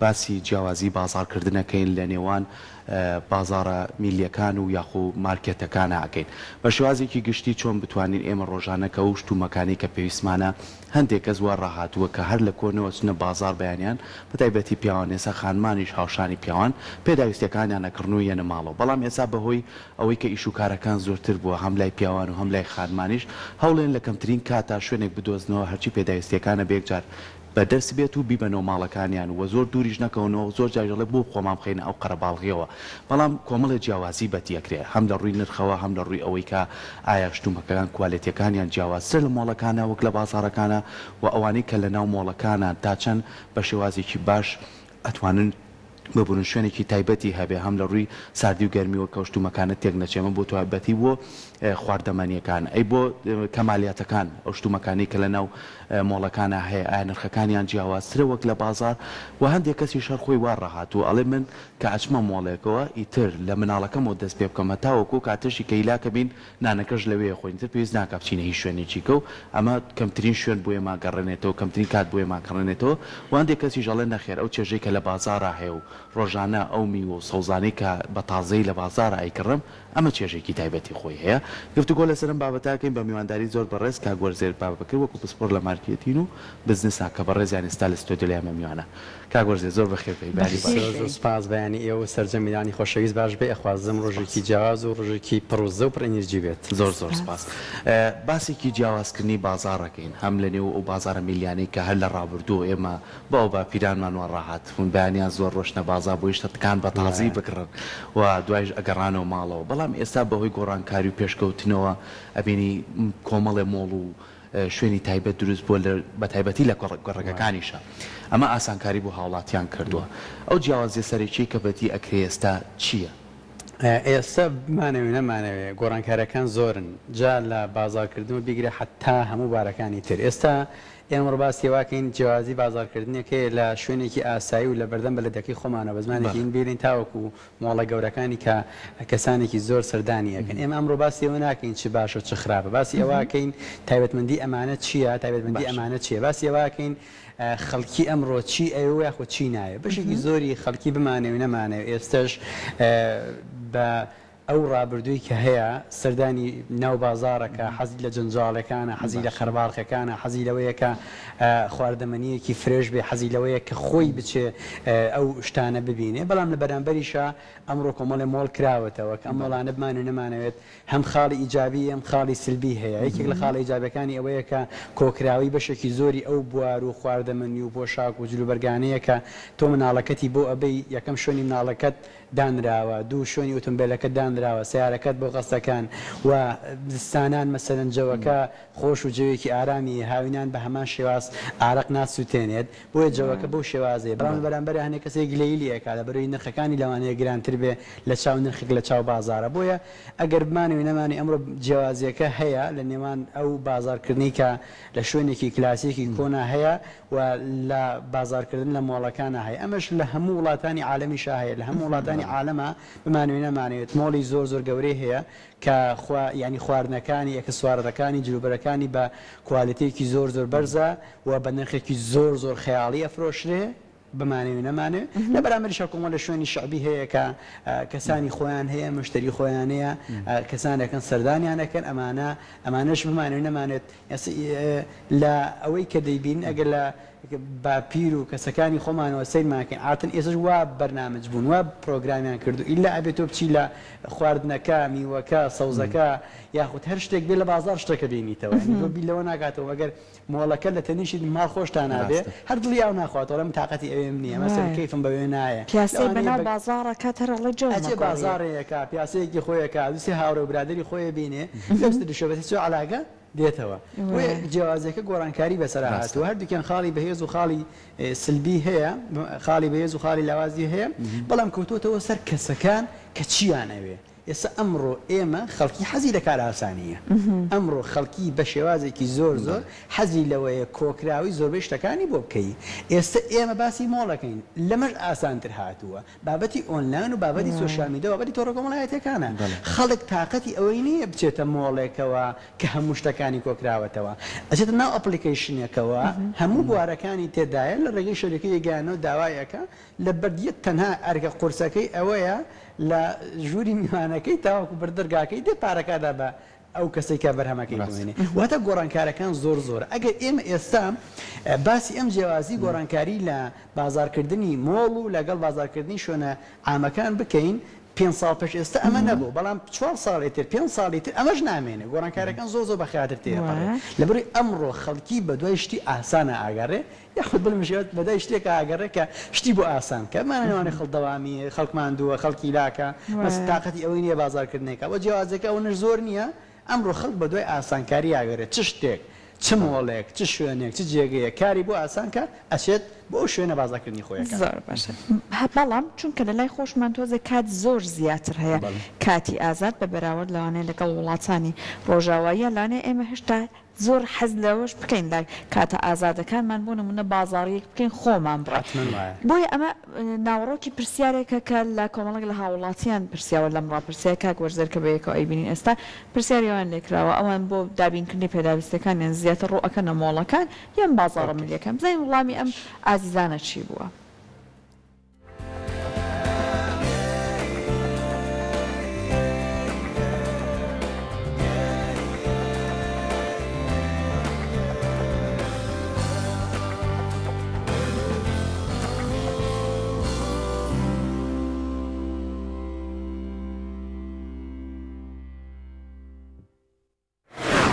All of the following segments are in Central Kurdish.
باسی جیاوازی بازاڕکردن ئەکەین لە نێوان بازاڕە میللیەکان و یاخو مارکێتەکانا ئەکەین بە شێوازێکی گشتی چۆن بتوانین ئێمە ڕۆژانە کە ئەو شتومەکانەی کە پێویستمانە هەندێک کەس وا ڕاهاتووە کە هەر لە کۆنەوە چنە بازاڕ بەیانیان بە تایبەتی پیاوان ئێستا خانمانیش هاوشانی پیاوان پێداویستیەکانیان ئەکڕن و یەنە ماڵەوە بەڵام ئێستا بەهۆی ئەوەی کە ئیش و کارەکان زۆرتر بووە هەم لای پیاوان و هەم لای خانمانیش هەوڵێن لە کەمترین کاتا شوێنێک بدۆزنەوە هەرچی پێداویستیەکانە بەیەکجار بە دەست بێت و بیبەنەوە ماڵەکانیان و زۆر دووریش نەکەونەوە زۆر جاریش ئەڵێ بۆ خۆمان بخەینە ئەو قەرەباڵغیەوە بەڵام کۆمەڵێ جیاوازی بەدی ئەکرێ هەم لە ڕووی نرخەوە هەم لە ڕووی ئەوەی کە ئایا شتومەکەکان کوالێتیەکانیان جیاوازترە لە مۆڵەکانا وەک لە بازاڕەکانا و ئەوانەی کە لە ناو مۆڵەکانان تا چەند بە شێوازێکی باش ئەتوانن ببورن شوێنێکی تایبەتی هەبێ هەم لە ڕووی ساردی و گەرمیوە کە شتومەکانت تێک نەچێ ئەمە بۆ تایبەتی بۆ خواردەمەنیەکان ئەی بۆ کەمالیاتەکان ئەو شتومەکانەی کە لە ناو مۆڵەکانا هەیە ئایا نرخەکانیان جیاوازترە وەک لە بازاڕ وە هەندێک کەسیش هەر خۆی وا ڕاهاتووە ئەڵێ من کە ئەچمە مۆڵێکەوە ئیتر لە مناڵەکەمەوە دەست پێ بکەم هەتاوەکو کاتەشی کە هیلاکە بین نانەکەش لەوێ خۆین تر پێویست ناکا بچینە هیچ شوێنێکی کە و ئەمە کەمترین شوێن بۆ ئێمە ئەگەڕێنێتەوە کەمترین کات بۆ ئێمە ئەگەڕێنێتەوە و هەندێک کەسیش ئەڵێن نەخێر ئەو چێژەی کە لە بازاڕا هەیە و ڕۆژانە ئەو میوە و سەوزانەی کە بە تازەیی لە بازاڕا ئەیکڕم ئەمە چێژێکی تایبەتی خۆی هەیە. گفتوگۆ لەسەر ئەم بابەتە ئەکەین بە میوانداری زۆر بەڕێز کاک وەرزێر بابەکر وەکو پسپۆڕ لە مارکێتین و بزنسا کە بەڕێزیان ئێستا لە ستۆدیۆ لای ئێمە میوانە. کاک وەرزێر زۆر بەخێر بێی بەیانی باش. زۆر زۆر سوپاس بەیانی ئێوە و سەرجەم میرانی خۆشەویست باش بێ ئەخوازم ڕۆژێکی جیاواز و ڕۆژێکی پڕ وزە و پڕ ئینرجی بێت. زۆر زۆر سوپاس. باسێکی جیاوازکردنی بازاڕ ئەکەین هەم لە نێو ئەو بازاڕە میللیانەی کە هەر لە ڕابردوو ئێمە باو باپیرانمان وا ڕاهاتبوون بەیانیان زۆر ڕۆشتنە بازاڕ بۆی شتەکان بە تازەی بکڕن و دوایش ئەگەڕانەوە ماڵەوە بەڵام ئێستا بەهۆی گۆڕانکاری و پێشکەوتنەوە ئەبینی کۆمەڵێ مۆڵ و شوێنی تایبەت دروست بووە لە بەتایبەتی لە گەڕەکەکانیشا ئەمە ئاسانکاری بۆ هاوڵاتیان کردووە ئەو جیاوازیە سەرەکیەی کە بەدی ئەکرێ ئێستا چیە؟ ئێستا بمانەوێ نەمانەوێ گۆڕانکاریەکان زۆرن جا لە بازاڕکردنەوە بیگرە حەتا هەموو بارەکانی تر ئێستا ئێمە باسی واکەین جیاوازی بازاڕکردنێک هەیە لە شوێنێکی ئاسایی و لە بەردەم بەلەدەکەی خۆمانەوە بە زمانێکی هین بیرین تاوەکو مۆڵە گەورەکانی کە کەسانێکی زۆر سەردانی ئەکەن. ئێمە ئەمڕۆ باسی ئەوە ناکەین چ باشە و چ خراپە. باسی ئەوە ئەکەین تایبەتمەندی ئەمانە چییە، تایبەتمەندی ئەمانە چییە. باسی ئەوە ئەکەین خەڵکی ئەمڕۆ چی ئەوێ و یاخود چی ناوێ. بەشێکی زۆری خەڵکی بمانەوێ و نەمانەوێ ئێستەش بە ئەو ڕابردووی کە هەیە سەردانی ناو بازاڕەکە، حەزی لە جەنجاڵەکانە، حەزی لە قەرەباڵخەکانە، حەزی لەوەیە کە خواردەمەنییەکی فرێش بێ، حەزی لەوەیە کە خۆی بچێ ئەو شتانە ببینێ، بەڵام لە بەرامبەریشا ئەمڕۆ کۆمەڵێ مۆڵ کراوەتەوە کە ئەم مۆڵانە بمان و نەمانەوێت هەم خاڵی ئیجابی هەم خاڵی سلبی هەیە، یەکێک لە خاڵە ئیجابیەکانی ئەوەیە کە کۆکراوەی بەشێکی زۆری ئەو بوار و خواردەمەنی و پۆشاک و جلوبەرگانەیە کە تۆ مناڵەکەتی بۆ ئەبەی یەکەم شوێنی مناڵەکەت دانراوە، دوو شوێنی ئوتومبێلەکەت دانراوە، سەیارەکەت بۆ غەسلەکان و زستانان مەسەلەن جەوەکە خۆش و جەوێکی ئارامی هاوینان بە هەمان شێواز ئارەق ناسوتێنێت بۆیە جەوەکە بەو شێوازەیە بەڵام لە بەرامبەرا هەنێ کەسێک گلەیی لێ ئەکات لەبەرئەوەی نرخەکانی لەوانەیە گرانتر بێ لە چاو نرخێک لە چاو بازارە بۆیە ئەگەر بمانەوێ نەمانەوێ ئەمڕۆ جیاوازیەکە هەیە لە نێوان ئەو بازارکردنەی کە لە شوێنێکی کلاسیکی کۆنا هەیە و لە بازارکردن لە مۆڵەکانا هەیە ئەمەش لە هەموو وڵاتانی عالەمیشا هەیە لە هەموو وڵاتانی عالەما بمانەوێ نەمانەوێت مۆڵی زۆر زۆر گەورەی هەیە کە خوا یانی خواردنەکانی ئێکسسوارەتەکانی جلوبەرەکانی بە کوالێتیەکی زۆر زۆر بەرزە و بە نرخێکی زۆر زۆر خەیاڵی ئەفرۆشرێ بمانەوێ نەمانەوێ لە بەرامبەریشا کۆمەڵێ شوێنی شەعبی هەیە کە کەسانی خۆیان هەیە مشتەری خۆیان هەیە کەسانێکن سەردانیان ئەکەن ئەمانە ئەمانەش بمانەوێ نەمانێت لە ئەوەی کە دەیبینن ئەگەر لە باپیر و کەسەکانی خۆمانەوە سەیرمان کەین عادەتەن ئێستاش وا بەرنامج بوون وا پرۆگرامیان کردوو ئیلا ئەبێ تۆ بچی لە خواردنەکە میوەکە سەوزەکە یاخود هەر شتێک بێ لە بازاڕ شتەکە بینیتەوە یانی تۆ بیر لەوە ناکاتەوە ئەگەر مۆڵەکە لە تەنیشت ماڵ خۆشتانا بێ هەر دڵی ئاو ناخواتەوە ئەڵێ من تاقەتی ئەوێم نییە مەسەلەن کەیفم بەوێ نایە پیاسەی لەوانەیە بەناو بە بازاڕ ئەکات هەر ئەڵێ جەو ئەچێ مەگۆڕیە. بازاڕێ ئەکا پیاسەیەکی خۆی ئەکا دوو سێ هاوڕێ و برادەری خۆی ئەبینێ لەو سەریشەوە بەس هیچ عەلاگە دێتەوە بۆیە جیاوازیەکە گۆڕانکاری بەسەرا هاتووە هەردووکیان خاڵی بەهێز و خاڵی سلبی هەیە خاڵی بەهێز و خاڵی لاوازی هەیە بەڵام کەوتۆتەوە سەر کەسەکان کە چیان ئەوێ. ئێستا ئەمڕۆ ئێمە خەڵکی حەزی لە کارئاسانییە. ئەمڕۆ خەڵکی بە شێوازێکی زۆر زۆر حەزی لەوەیە کۆکراوەی زۆربەی شتەکانی بۆ بکەی. ئێستا ئێمە باسی مۆڵ ئەکەین، لەمەش ئاسانتر هاتووە. بابەتی ئۆنلاین و بابەتی سۆشیال میدیا و بابەتی تۆڕە کۆمەڵایەتییەکانە. خەڵک تاقەتی ئەوەی نییە بچێتە مۆڵێکەوە کە هەموو شتەکانی کۆکراوەتەوە. ئەچێتە ناو application ێکەوە هەموو بوارەکانی تێدایە، لە ڕێگەی شەریکەی گەیاندنەوە داوای ئەکا، لە بەردیەت تەنها ئەرکە قورسەکەی ئەوەیە لە ژووری میوانەکەی تاوەکو بەر دەرگاکەی دێ پارەکە ئەدا بە ئەو کەسەی کە بەرهەمەکەی بۆ هێنێ واتە گۆڕانکارەکان زۆر زۆرە ئەگەر ئێمە ئێستا باسی ئەم جیاوازی گۆڕانکاری لە بازاڕکردنی مۆڵ و لەگەڵ بازاڕکردنی شوێنە عامەکان بکەین پێنج ساڵ پێش ئێستا ئەمە نەبوو بەڵام چوار ساڵی تر پێنج ساڵی تر ئەمەش نامێنێ گۆڕانکارەکان زۆر زۆر بە خێراتر تێپەڕێ لەبەرئەوەی ئەمڕۆ خەڵکی بەدوای شتی ئاسانە ئاگەڕێ یاخود بڵێم ژیان بەدای شتێکا ئەگەڕێ کە شتی بۆ ئاسان کە ئەمانە لەوانەیە خەڵک دەوامی خەڵک ماندووە خەڵک هیلاکە بەس تاقەتی ئەوەی نییە بازاڕکردنێکە وە جیاوازیەکە ئەوەنەش زۆر نییە ئەمڕۆ خەڵک بەدوای ئاسانکاری ئەگەرێ چ شتێک چ مۆڵێک چ شوێنێک چ جێگەیەک کاری بۆ ئاسان کە ئەچێت بۆ ئەو شوێنە بازاڕکردنی خۆی ئەکات. زۆر باشە بەڵام چونکە لەلای خۆشمان تۆزێک کات زۆر زیاتر هەیە کاتی ئازاد بە بەراورد لەوانەیە لەگەڵ وڵاتانی ڕۆژاواییە لەوانەیە ئێمە هێشتا زۆر حەز لەوەش بکەین لە کاتە ئازادەکانمان بۆ نموونە بازاڕییەک بکەین خۆمان بڕێ. حەتمەن وایە. بۆیە ئەمە ناوەڕۆکی پرسیارێکە کە لە کۆمەڵێک لە هاووڵاتییان پرسیاوە لەم ڕاپرسییە کاک وەرزێر کە بەیەکەوە ئەیبینین ئێستا پرسیاری ئەوان لێکراوە ئەوان بۆ دابینکردنی پێداویستیەکانیان زیاتر ڕوو ئەکەنە مۆڵەکان یان بازاڕە ملیەکان بزانین وڵامی ئەم ئازیزانە چی بووە.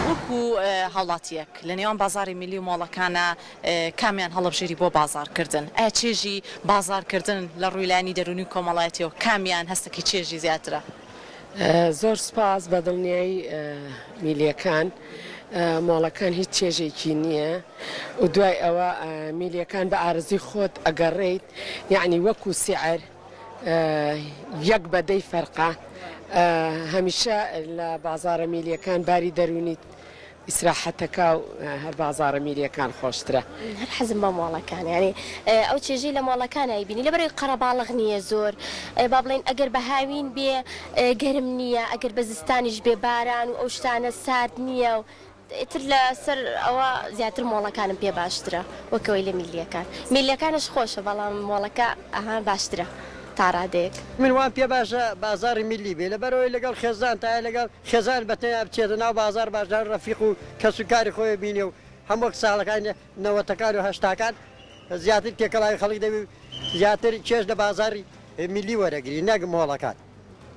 وەکو هاوڵاتییەک لە نێوان بازاڕی میللی و مۆڵەکانا کامیان هەڵەبژێری بۆ بازاڕکردن؟ ئایا چێژی بازاڕکردن لە ڕووی لایەنی دەروونی و کۆمەڵایەتیەوە کامیان هەستەکەی چێژی زیاترە؟ زۆر سوپاس، بە دڵنیایی میللیەکان، مۆڵەکان هیچ چێژێکی نییە و دوای ئەوە میللیەکان بە ئارەزووی خۆت ئەگەڕێیت یەعنی وەکو سیعر یەک بە دەی فەرقە هەمیشە لە بازاڕە میلیەکان باری دەروونیت ئیسراحەتەکا و هەر بازاڕە میلیەکان خۆشترە. هەر حەزم بە مۆڵەکانە یانی ئەو چێژەی لە مۆڵەکانا ئەیبینی لەبەرئەوەی قەرەباڵغ نییە زۆر با بڵێین ئەگەر بە هاوین بێ گەرم نییە ئەگەر بە زستانیش بێ باران و ئەو شتانە سارد نییە و ئیتر لە سەر ئەوە زیاتر مۆڵەکانم پێ باشترە وەک ئەوەی لە میللیەکان. میللیەکانش خۆشە بەڵام مۆڵەکە ئەها باشترە تا ڕادەیەک. من وام پێ باشە بازاڕی میللی بێ لەبەرئەوەی لەگەڵ خێزانتایە لەگەڵ خێزان بەتەنیا بچێتە ناو بازاڕ باشترە ڕەفیق و کەس و کاری خۆی بینێ و هەم وەک ساڵەکانی نەوەتەکان و هەشتاکان زیاتر تێکەڵاوی خەڵک دەبی و زیاتر چێژ لە بازاڕی میللی وەرەگری نەک مۆڵەکان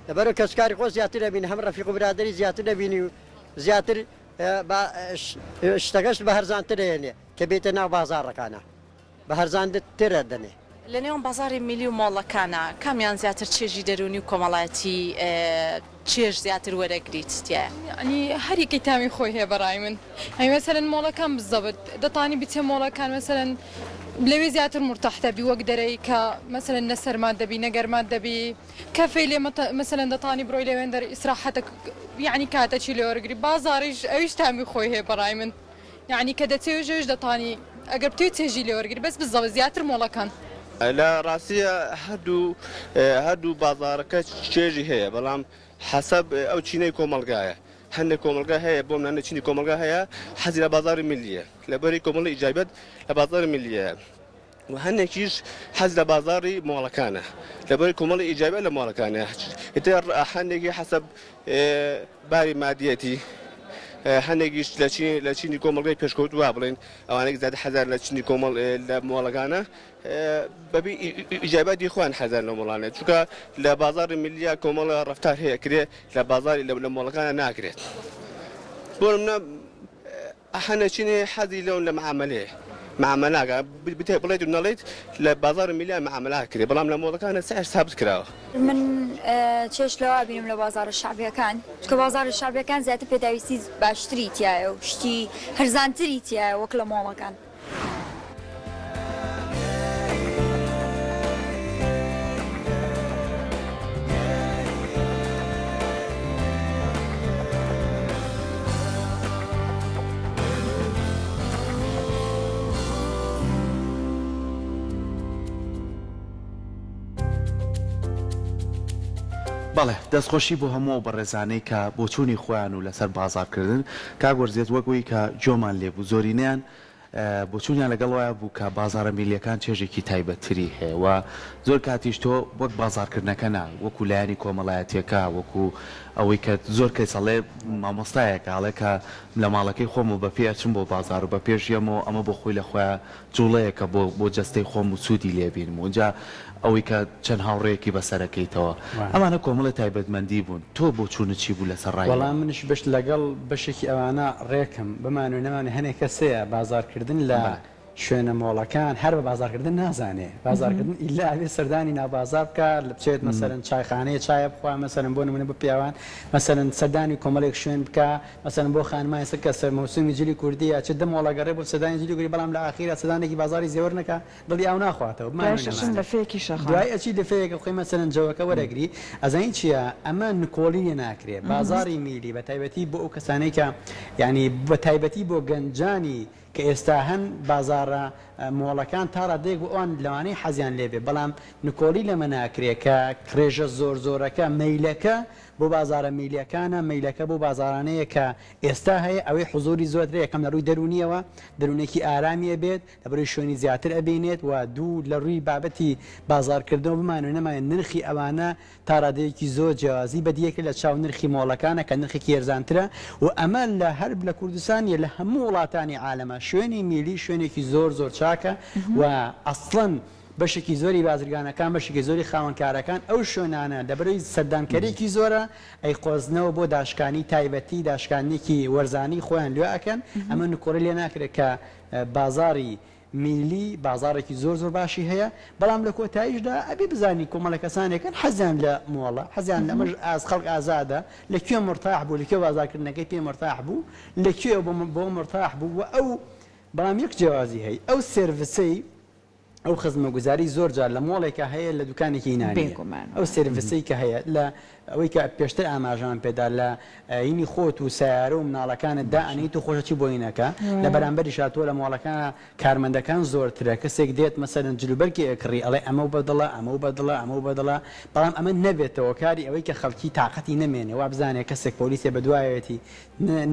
لەبەرئەوەی کەسوکاری خۆت زیاتر ئەبینی هەم ڕەفیق و برادەری زیاتر دەبینی و زیاتر شتەکەشت بە هەرزانتر ئەیەنێ کە بێیتە ناو بازاڕەکانا بە هەرزانتر ئەدەنێ. لە نێوان بازاڕی میلی و مۆڵەکانا کامیان زیاتر چێژی دەروونی و کۆمەڵایەتی چێژ زیاتر وەرەگریت تیایا؟ یەعنی هەر یەکەی تامی خۆی هەیە بەڕای من یەعنی مەسەلەن مۆڵەکان بزەبت دەتانی بچێ مۆڵەکان مەسەلەن لەوێ زیاتر مورتاح دەبی وەک دەرەی کە مەسەلەن نە سەرمات دەبی نە گەرمات دەبی کەفەی لێ مەسەلەن دەتانی بڕۆی لەوێندەر ئیسراحەتەک یەعنی کاتەکی لێ وەرگری بازاڕیش ئەویش تامی خۆی هەیە بەڕای من یەعنی کە دەچێ ئەویش دەتانی ئەگەر بتەوێ چێژی لێ وەرگری بەس بزەبت زیاتر مۆڵەکان. لە ڕاستیا هەردوو هەردوو بازاڕەکە چێژی هەیە بەڵام حەسەب ئەو چینەی کۆمەڵگایە هەندێک کۆمەڵگا هەیە بۆ منانە چینی کۆمەڵگا هەیە حەزی لە بازاڕی میللیە لەبەری کۆمەڵی ئیجابیات لە بازاڕی میللیە و هەندێکیش حەز لە بازاڕی مۆڵەکانە لەبەر کۆمەڵی ئیجابە لە مۆڵەکانە ئیتر هەندێکی حەسەب باری مادیەتی هەندێکیش لە چینی لە چینی کۆمەڵگەی پێشکەوتووە بڵێن ئەوانەی زیاتر حەزیان لە چینی کۆمەڵ لە مۆڵەکانە بەبی ئیجاباتی خۆیان حەزیان لە مۆڵانە چونکە لە بازاڕی میلیا کۆمەڵە ڕەفتار هەیە کرێ لە بازاڕی لە مۆڵەکانە ناکرێت بۆ نمونە ئەحە چینێ حەزی لەون لە معامەلەیە معامەلە ناکا بتێ بڵێیت و نەڵێیت لە بازاڕی میلیا معامەلە ئەکرێ بەڵام لە مۆڵەکانە سعر سابت کراوە. من چێژ لەوە ئەبینم لە بازاڕە شەعبیەکان چونکە بازاڕە شەعبیەکان زیاتر پێداویستی باشتری تیایە و شتی هەرزانتری تیایە وەک لە مۆڵەکان. بەڵێ دەستخۆشی بۆ هەموو ئەو بەڕێزانەی کە بۆچوونی خۆیان و لەسەر بازاڕکردن کاک وەرزێت وەک ئەوی کە گوێمان لێ بوو زۆرینەیان بۆچوونیان لەگەڵ وایە بوو کە بازاڕە میللیەکان چێژێکی تایبەتتری هەیە و زۆر کاتیش تۆ وەک بازاڕکردنەکە نا وەکو لایەنی کۆمەڵایەتیەکە وەکو ئەوەی کە زۆر کەس ئەڵێ مامۆستایەکە ئەڵێ کە لە ماڵەکەی خۆمەوە بە پێ ئەچم بۆ بازاڕ و بە پێش یەمەوە ئەمە بۆ خۆی لە خۆیا جوڵەیەکە بۆ بۆ جەستەی خۆم و سوودی لێ بینم و ئینجا ئەوەی کە چەند هاوڕێیەکی بەسەرەکەیتەوە ئەمانە کۆمەڵێ تایبەتمەندی بوون تۆ بۆچوونت چی بوو لەسەر ڕای وەڵا ئەوان؟ منیش بەش لەگەڵ بەشێکی ئەوانە ڕێکم، بمانەوێ نەمانەوێ هەنێ کەس هەیە بازاڕکردن لە بەڵێ. شوێنە مۆڵەکان هەر بە بازاڕکردن نازانێ، بازاڕکردن ئیلا ئەبێ سەردانی ناو بازاڕ بکا، بچێت مەسەلەن چایخانەیە چایە بخوا مەسەلەن بۆ نموونە بۆ پیاوان مەسەلەن سەردانی کۆمەڵێک شوێن بکا، مەسەلەن بۆ خانمان ئێستا کە سەر مەوسومی جلی کوردیە ئەچێت دە مۆڵە گەڕێ بۆ سەردانی جلی کوردی بەڵام لە ئاخیرا سەردانێکی بازاڕی زێوەر نەکا دڵی ئاو ناخواتەوە بمانەوێ دوایش ئەچن نەمانەوێ لەفەیەکیش ئەخۆن. دوای ئەچی لەفەیەک ئەخۆی مەسەلەن جەوەکە وەرەگری ئەزانی چیە ئەمە نکۆڵی لێ ناکرێ بازاڕی میلی بە تایبەتی بۆ ئەو کەسانەی کە یانی بە تایبەتی بۆ گەنجانی کە ئێستا هەن بازاڕە مۆڵەکان تا ڕادەیەک بۆ ئەوان لەوانەیە حەزیان لێ بێ بەڵام نکۆڵی لەمە ناکرێ کە ڕێژە زۆر زۆرەکە مەیلەکە بۆ بازاڕە میلیەکانە، مەیلەکە بۆ بازاڕانەیە کە ئێستا هەیە، ئەوەی حزوری زۆرترە، یەکەم لە ڕووی دەروونیەوە، دەروونێکی ئارامی ئەبێت، لەبەرئەوەی شوێنی زیاتر ئەبینێت و دوو لە ڕووی بابەتی بازاڕکردنەوە بمانەوێ نەمانەوێ نرخی ئەوانە تا ڕادەیەکی زۆر جیاوازی بەدیەکرێت لە چاو نرخی مۆڵەکانە کە نرخێکی هەرزانترە و ئەمە لە هەر لە کوردستان نیە لە هەموو وڵاتانی عالەمە شوێنی میلی شوێنێکی زۆر زۆر چاکە و ئەسڵەن بەشێکی زۆری بازرگانەکان، بەشێکی زۆری خاوەنکارەکان ئەو شوێنانە لەبەرئەوەی سەردانکەرێکی زۆرە ئەیقۆزنەوە بۆ داشکانی تایبەتی، داشکاندنێکی وەرزانی خۆیان لێ ئەکەن، ئەمە نکۆڵی لێ ناکرێت کە بازاڕی میلی بازاڕێکی زۆر زۆر باشی هەیە، بەڵام لە کۆتاییشدا ئەبێ بزانین کۆمەڵە کەسانێکن حەزیان لە مۆڵە، حەزیان لە ئەمەش ئاز خەڵک ئازادە لە کوێ مورتاح بوو، لە کوێ بازاڕکردنەکەی پێ مورتاح بوو، لە کوێ بۆ مورتاح بوو و ئەو بەڵام یەک جیاوازی هەی ئەو سێرڤسەی ئەو خزمەگوزاری زۆر جار لە مۆڵێکا هەیە لە دوکانێکی نا نییە. بێگومان ئەو وایە. سێرڤسەی کە هەیە لە ئەوەی کە پێشتر ئاماژەمان پێدا لە ینی خۆت و سەیارە و مناڵەکانت باشە. دائەنێیت و خۆش ئەچی بۆ ینەکە لە وایە. بەرامبەریشا تۆ لە مۆڵەکە کارمەندەکان زۆرترە کەسێک دێت مەسەلەن جلوبەرگێ ئەکڕی ئەڵێ ئەمەو بە دڵە ئەمەو بە دڵە ئەمەو بە دڵە بەڵام ئەمە نەبێتە هۆکاری ئەوەی کە خەڵکی تاقەتی نەمێنێ وابزانێ کەسێک پۆلیسێ بەدوایەتی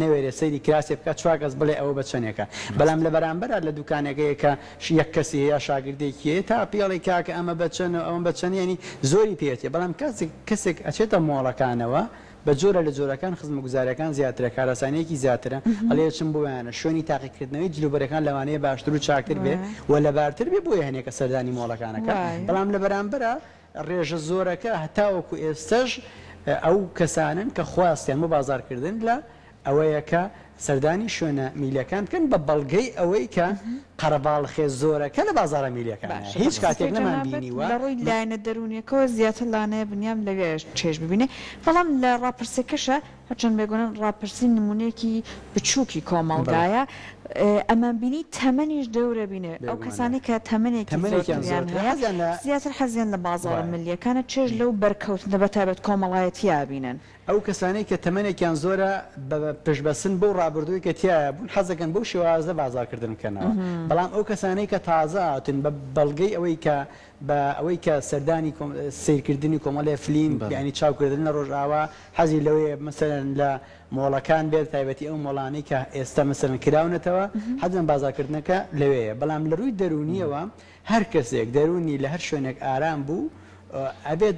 نەوێرێ سەیری کراسێ بکات چوار کەس بڵێ ئەوە بە چەنێکە بەلام لە بەرامبەرا لە دوکانەکەیە کە یەک کەسی هەیە شاگردێکی هەیە تا پێی ئەڵێ کاکە ئەمە بە چەنە ئەوە بە چەنە یانی زۆری پێ ئەچێ بەڵام کاتێک کەسێک ئەچێتە مۆڵەکانەوە بە جۆرە لە جۆرەکان خزمەگوزاریەکان زیاترە کارئاسانیەکی زیاترە ئەڵێ ئەچم بۆیانە شوێنی تاقیکردنەوەی جلوبەرەکان لەوانەیە باشتر و چاکتر بێ و لەبارتر بێ بۆیە هەنێکە سەردانی مۆڵەکانەکە بەڵام لە بەرامبەرا ڕێژە زۆرەکە هەتاوەکو ئێستەش ئەو کەسانەن کە خواستیان بۆ بازاڕکردن لە ئەوەیە کە سەردانی شوێنە میلیەکان بکەن بە بەڵگەی ئەوەی کە قەرەباڵخێ زۆرەکە لە بازاڕە میلیەکانە باشە هیچ بە کاتێک قسەی نەمان جەنابت بینیوە لە ڕووی لایەنە دەروونیەکەوە زیاتر لانەیە بنیام لەوێ چێژ ببینێ بەڵام لە ڕاپرسیەکەشا هەرچەند بێگونان ڕاپرسی نمونەیەکی بچوکی کۆمەڵگایە ئەمانبینی تەمەنیش دەورە بینێ ئەو کەسانەی کە تەمەنێکی زۆرتریان هەیە زیاتر حەزیان لە بازاڕە ملیەکانە چێژ لەو بەرکەوتنە بەتایبەت کۆمەڵایەتیە ئەبینن. ئەو کەسانەی کە تەمەنێکیان زۆرە بە پشتبەستن بەو ڕابردووی کە تیایا بوون حەزدەکەن بەو شێوازە بازاڕکردن بکەنەوە بەڵام ئەو کەسانەی کە تازە هاتوون بە بەڵگەی ئەوەی کە بە ئەوەی کە سەردانی سەیرکردنی کۆمەڵێ فلیم یانی چاوکردن لە ڕۆژئاوا حەزی لەوەیە مەسەلەن لە مۆڵەکان بێت تایبەتی ئەو مۆڵانەی کە ئێستا مەسەلەن کراونەتەوە حەزم بازاڕکردنەکە لەوێیە بەڵام لە ڕووی دەروونیەوە هەر کەسێک دەروونی لە هەر شوێنێک ئارام بوو ئەبێت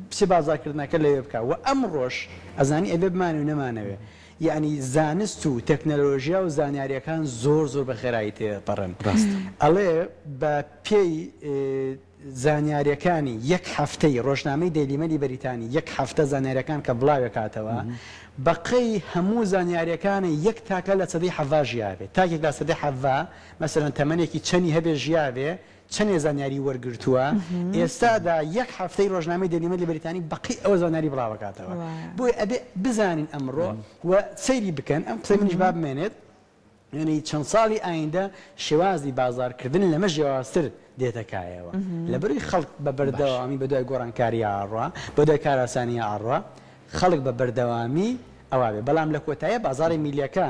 بچێ بازاڕکردنەکە لەوێ بکا وە ئەمڕۆش ئەزانی ئەبێ بمانەوێ نەمانەوێ یەعنی زانست و تەکنەلۆژیا و زانیاریەکان زۆر زۆر بە خێرایی تێپەڕن ئەڵێ بە پێی زانیاریەکانی یەک هەفتەی ڕۆژنامەی دەیلی مەیلی بەریتانی یەک هەفتە زانیاریەکان کە بڵاوێکاتەوە بەقەی هەموو زانیاریەکانی یەک تاکە لە سەدەی حەڤا ژیابێ تاکێک لە سەدەی حەڤا مەسەلەن تەمەنێکی چەنی هەبێ ژیابێ چەنێ زانیاری وەرگرتووە ئێستادا یەک هەفتەی ڕۆژنامەی دەیلی مەیلی بەریتانی بەقەی ئەوە زانیاری بڵاوەکاتەوە بۆیە ئەبێ بزانین ئەمڕۆ و سەیری بکەن ئەم قسەی منیش با بمێنێت یانی چەند ساڵی ئایندە شێوازی بازاڕکردن لەمە جیاوازتر دێتە کایەوە لەبەرئەوەی خەڵک بە بەردەوامی بەدوای گۆڕانکارییا ئەڕوا بەدوای کارئاسانییا ئەڕوا خەڵک بە بەردەوامی ئەوا بێ بەڵام لە کۆتاییا بازاڕی میللیەکە.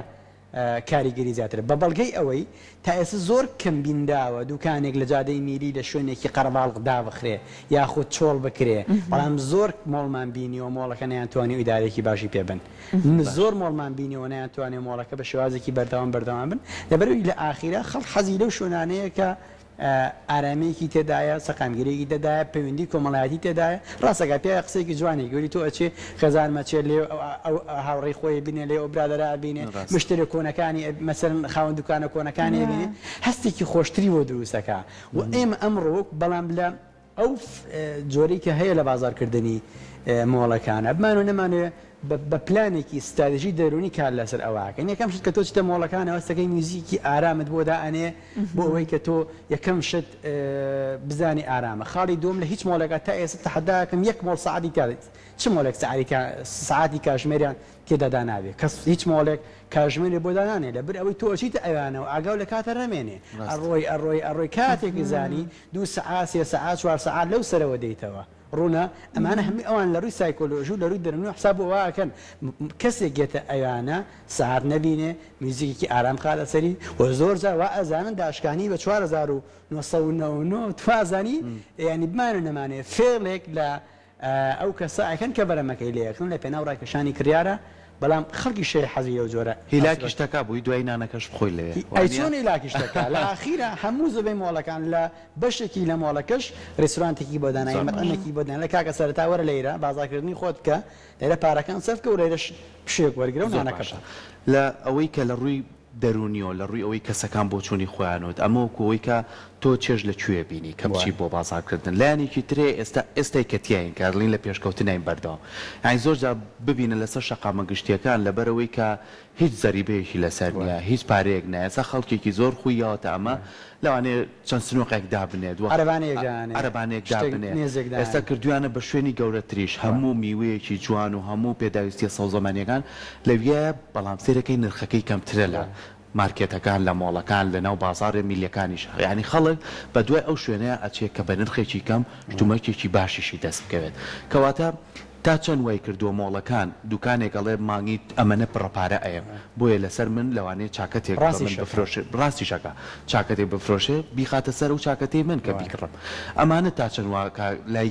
کاریگەری زیاترە بە بەڵگەی ئەوەی تا ئێستا زۆر کەم بینراوە دوکانێک لە جادەی میری لە شوێنێکی قەرەباڵغ دابخرێ یاخود چۆڵ بکرێ بەڵام زۆر مۆڵمان بینیوە مۆڵەکە نەیانتوانیوە ئیدارەیەکی باشی پێ بن زۆر مۆڵمان بینیوە نەیانتوانیوە مۆڵەکە بە شێوازێکی بەردەوام بەردەوام بن لەبەرئەوەی لە ئاخیرا خەڵک حەزی لەو شوێنانەیە کە ئارامییەکی تێدایە، سەقامگیرییەکی تێدایە، پەیوەندی کۆمەڵایەتی تێدایە، ڕاست ئەکات پیاوێک قسەیەکی جوانی گوری تۆ ئەچێ خێزانم ئەچێ لێ ئەو هاوڕێی خۆی ئەبینێ لێ ئەو برادەرە ئەبینێ مشتەریە کۆنەکانی مەسەلەن خاوەن دوکانە کۆنەکانی ئەبینێ هەستێکی خۆشتری بۆ دروست ئەکا و ئێمە ئەمڕۆ وەک بەڵام لە ئەو جۆرەی کە هەیە لە بازاڕکردنی مۆڵەکانە بمانەوێ نەمانەوێ بە پلانێکی ستراتیژی دەروونی کار لەسەر ئەوە ئەکەین. یەکەم شت کە تۆ چیتە مۆڵەکانەوە هەستەکەی میوزیکی ئارامت بۆ دائەنێ بۆ ئەوەی کە تۆ یەکەم شت بزانی ئارامە. خاڵی دووەم لە هیچ مۆڵێکا تا ئێستا تەحەدا ئەکەم یەک مۆڵ سەعاتی تیا چ مۆڵێک سەعاتی کاژمێریان تێدا دانابێ کەس هیچ مۆڵێک کاژمێرێ بۆ دانانێ لەبر ئەوەی تۆ ئەچیتە ئەویانەوە ئاگاو لە کاتە نەمێنێ ئەڕۆی ئەڕۆی ئەڕۆی کاتێکی زانی دوو سەعات سێ سەعات چوار سەعات لەو سەرەوە دێیتەوە ڕوونە ئەمانە هەمووی ئەوان لە ڕووی سایکۆلۆژی و لە ڕووی دەروونی حساب بۆ وا ئەکەن کەسێک یەتە ئەویانە سەعات نەبینێ میوزیکێکی ئارام بخاتە سەری و زۆر جار وا ئەزانن داشکانی بە 4999 تو ئەزانی یانی بمانێ و نەمانێ فێڵێک لە ئەو کەسە ئەکەن کە بەرەمەکەی لێ ئەکڕن لە پێناو ڕاکێشانی کڕیارە بەڵام خەڵکیش هەیە حەزی لەو جۆرە هیلاکیش تەکا بووی دوای نانەکەش بخۆی لەوێ ئەی چۆن هیلاکیش تەکا لە ئاخیرا هەموو زۆربەی مۆڵەکان لە بەشێکی لە مۆڵەکەش ڕیستورانتێکی بۆ داناوی مەتعەمێکی بۆ داناوی کاکە سەرەتا وەرە لەیرە بازاڕکردنی خۆت بکە لێرە پارەکان سەرف کە و لێرەش پشوویەک وەرگرە و زۆر نانەکە باشە بخۆ. لە ئەوەی کە لە ڕووی دەروونیەوە لە ڕووی ئەوەی کەسەکان بۆچوونی خۆیانوت ئەمە وەکو ئەوەی کە تۆ چێژ لە کوێ بینی کە بچی بۆ بازاڕ کردن لایەنێکی تر هەیە ئێستا ئێستای کە تیاین کە ئەڵێین لە پێشکەوتناین بەردەوام یانی زۆر جار ببینە لەسەر شەقامە گشتیەکان لەبەر ئەوەی کە هیچ زەریبەیەکی لەسەر نیە هیچ پارەیەک نایە ئێستا خەڵکێکی زۆر خووی یاوەتە ئەمە لەوانەیە چەند سنوقێک دابنێت وەک عەرەبانەیەک دانێ عەرەبانەیەک شتێک دابنێ مێزێک ئێستا دانێ. کردویانە بە شوێنی گەورەتریش هەموو میوەیەکی جوان و هەموو پێداویستیە سەوزەمەنیەکان لەویایە بەڵام سەیرەکەی نرخەکەی کەمترە لە مارکێتەکان لە مۆڵەکان لە ناو بازاڕە میللیەکانیش یانی خەڵک بە دوای ئەو شوێنەیا ئەچێ کە بە نرخێکی کەم شتومەکێکی باشیشی دەست بکەوێت کەواتە تا چەند وای کردووە مۆڵەکان دوکانێک ئەڵێ مانگی ئەمەنە بڕە پارە ئەیەم بۆیە لەسەر من لەوانەیە چاکەتێک بە من ڕاستیش ئەکا. بفرۆشێ ڕاستیش ئەکا چاکەتێک بفرۆشێ بیخاتە سەر ئەو چاکەتەی من کە بیکڕم ئەمانە تا چەند وا ئەکا لای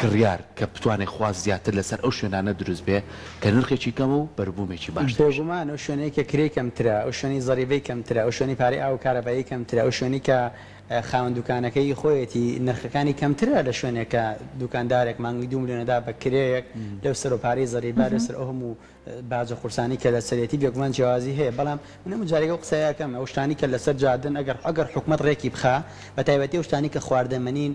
کڕیار کە بتوانێ خواست زیاتر لەسەر ئەو شوێنانە دروست بێ کە نرخێکی کەمە و بەروبوومێکی باشتریشە. بێگومان ئەو شوێنەی کە کرێی کەمترە، ئەو شوێنەی زەریبەی کەمترە، ئەو شوێنەی پارەی ئاو و کارەبایی کەمترە، ئەو شوێنەی کە خاوەن دوکانەکە ی خۆیەتی نرخەکانی کەمترە لە شوێنێک کە دوکاندارێک مانگی دوو ملیۆن ئەدا بە کرێیەک لەو سەر و پارەی زەریبە لەو سەر ئەو هەموو باجە قورسانەی کە لەسەرێتی بێگومان جیاوازی هەیە بەڵام من هەموو جارێک ئەو قسەیە ئەکەم ئەو شتانەی کە لەسەر جادەن ئەگەر ئەگەر حکومەت ڕێکی بخا بە تایبەتی ئەو شتانەی کە خواردەمەنین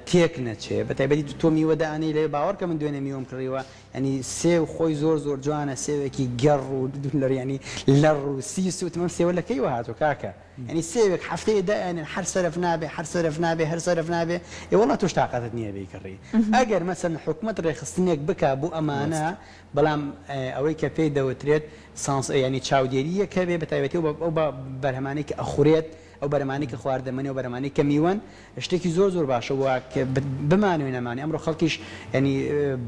تێک نەچێ بە تایبەتی تۆ میوە دانەی لەوێ باوەڕکە من دوێنێ میوەم کڕیوە یانی سێو خۆی زۆر زۆر جوانە سێوێکی گەڕ و یانی لەڕ و سیس وتم ئەم سێوە لە کەیوە هاتووە کاکە یانی سێوێک هەفتەیە دایئەنێن هەر سەرف نابێ هەر سەرف نابێ هەر سەرف نابێ ئێ وەڵا تۆش تاقەتت نییە بیکڕی ئەگەر مەسەلەن حکومەت ڕێکخستنێک بکا بۆ ئەمانە بەڵام ئەوەی کە پێی دەوترێت سانس یانی چاودێرییەک هەبێ بە تایبەتی ئەو بەرهەمانەی کە ئەخورێت ئەو بەرهەمانەی کە خواردەمەنی ئەو بەرهەمانەی کە میوەن شتێکی زۆر زۆر باشە و بمانەوێ نەمانەوێ ئەمڕۆ خەڵکیش یانی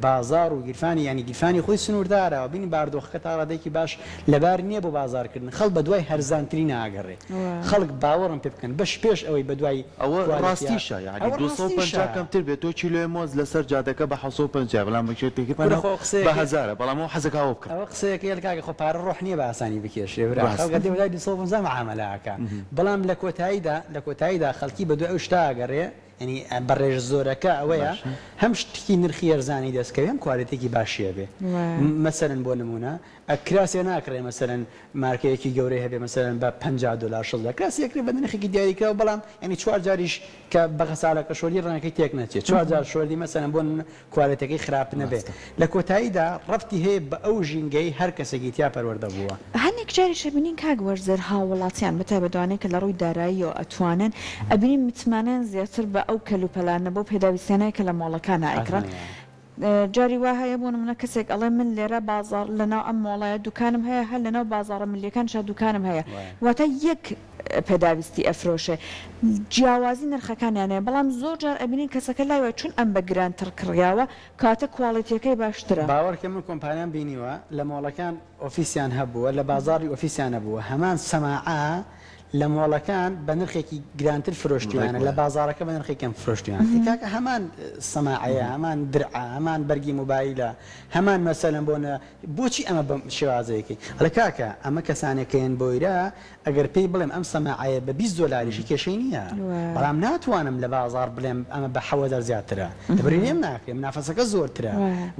بازاڕ و گیرفانی یانی گیرفانی خۆی سنووردارە و بینی باردۆخەکە تا ڕادەیەکی باش لەبار نییە بۆ بازاڕکردن خەڵک بەدوای هەرزانترین ناگەڕێ خەڵک باوەڕم پێ بکەن بەش پێش ئەوەی بەدوای ئەوە کوالێتیا ڕاستیشە یانی ئەوە 250 ڕاستیشە. کەمتر بێت تۆ کیلۆی مۆز لەسەر جادەکە بە 750 بەڵام بە کێتێکی کورە پەناو خۆ بە قسەیەکەی هەزارە بەڵام ئەو حەزەکا ئەوە بکڕێ. ئەوە قسەیەکەی ئەل کاکە خۆ پارە ڕۆح نییە بە ئاسانی بکێشرێ برا ڕاستە. خەڵک ئەتێ بەدوای 250 مەعامەلە ئەکا بەڵام لە کۆتاییدا لە کۆتاییدا خەڵکی بەدوای ئەو شتە ئەگەڕێ یانی بە ڕێژە زۆرەکە ئەوەیە باشە. هەم شتێکی نرخی هەرزانی دەست کەوێ هەم کوالێتیەکی باشی هەبێ مەسەلەن بۆ نموونە ئە کراسێ ناکڕێ مەسەلەن مارکەیەکی گەورەی هەبێ مەسەلەن بە 50 دۆلار 60 دۆلار کراسی ئەکرێ بە نرخێکی دیاریکراو بەڵام یانی چوار جاریش کە بە غەسالەکە شۆردی ڕەنگەکەی تێک نەچێ چوار جار شۆردی مەسەلەن بۆ نموونە کوالێتەکەی خراپ نەبێ ڕاستە. لە کۆتاییدا ڕەبتی هەیە بە ئەو ژینگەی هەر کەسێکی تیا پەروەردە بووە. هەنێک جاریش ئەبینین کاک وەرزێر هاووڵاتیان بە تایبەت ئەوانەی کە لە ڕووی داراییەوە ئەتوانن ئەبینین متمانەیان زیاتر بە ئەو کەلوپەلانە بەو پێداویستیانەیە کە لە مۆڵەکانا ئەیکڕن. جاری وا هەیە بۆ نمونە کەسێک ئەڵێ من لێرە بازاڕ لەناو ئەم مۆڵەیە دوکانم هەیە هەر لەناو بازاڕە ملیەکانشا دوکانم هەیە واتە یەک پێداویستی ئەفرۆشێ جیاوازی نرخەکانیان هەیە بەڵام زۆر جار ئەبینین کەسەکە لای وایە چون ئەم بە گرانتر کڕیاوە کەواتە کواڵێتیەکەی باشترە. باوەڕکە من کۆمپانیام بینیوە لە مۆڵەکان ئۆفیسیان هەبووە لە بازاڕی ئۆفیسیان نەبووە هەمان سەماعە لە مۆڵەکان بە نرخێکی گرانتر فرۆشتویانە لە بازاڕەکە بە نرخی کەم فرۆشتویانە ئێ کاکە هەمان سەماعەیە هەمان درعە هەمان بەرگی مۆبایلە هەمان مەسەلەن بۆ نە بۆچی ئەمە بەم شێوازەیەکەی ئەڵێ کاکە ئەمە کەسانێکەیەن بۆیرە ئەگەر پێی بڵێم ئەم سەماعەیە بە 20 دۆلاریشی کێشەی نییە بەڵام ناتوانم لە بازاڕ بڵێم ئەمە بە حەوەزار زیاترە لەبەرئەوەی لێم ناکرێ منافەسەکە زۆرترە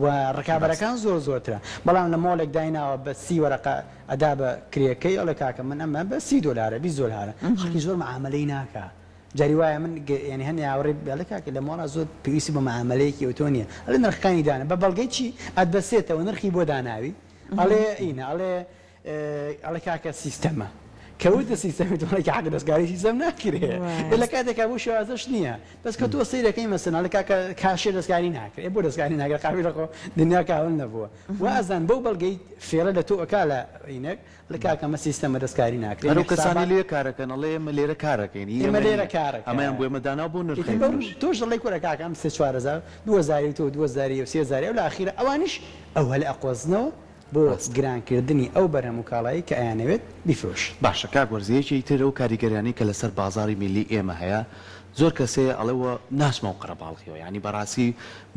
و ڕکابەرەکان زۆر زۆرترە بەڵام لە مۆڵێک دایناوە بە سی وەرەقە ئەدا بە کرێکەی ئەڵێ کاکە من ئەمە بە سی دۆلارە 20 دۆلارە خەڵکی زۆر معامەلەی ناکا جاری وایە من یانی هەنێ هاوڕێ ئەڵێ کاکە لە مۆڵا زۆر پێویستی بە معامەلەیەکی ئەوتۆ نییە ئەڵێ نرخەکانی دانا بە بەڵگەی چی ئەتبەسێتەوە نرخی بۆ داناوی ئەڵێ ئینە ئەڵێ ئەڵێ کاکە سیستەمە کە وتت سیستەمی تۆ ئەڵێ کاکە دەستکاری سیستەم ناکرێ لە کاتێکا بەو شێوازەش نییە بەس کە تۆ سەیرەکەی مەسەن ئەڵێ کاکە کاشێر دەستکاری ناکرێ ئێ بۆ دەستکاری ناکرێ قابیلە خۆ دنیا کاول نەبووە وا ئەزان بەو بەڵگەی فێڵە لە تۆ ئەکا لە عینەک ئەڵێ کاکە ئەمە سیستەمە دەستکاری ناکرێ هەر ئەو کەسانەی لێ کارەکەن ئەڵێ ئێمە لێرە کارەکەین هی ئێمە ئێمە لێرە نییە کارەکەین ئەمەیان بۆ ئێمە داناوە بۆ ئیتر نرخەی بەو فرۆش. تۆش دەڵێی کورە کاکە ئەم سێ 4000 2000 ی تۆ 2000 ی و 3000 ی ئەو لە ئاخیرا ئەوانیش ئەو هەلە ئەقۆزنەوە بۆ ڕاستە. گرانکردنی ئەو بەرهەم و کاڵایەی کە ئەیانەوێت بیفرۆشن. باشە کاک وەرزی یەکێکی تر ئەو کاریگەریانەی کە لەسەر بازاڕی میللی ئێمە هەیە زۆر کەس هەیە ئەڵێ وە ناچمە ئەو قەرەباڵغیەوە یانی بەڕاستی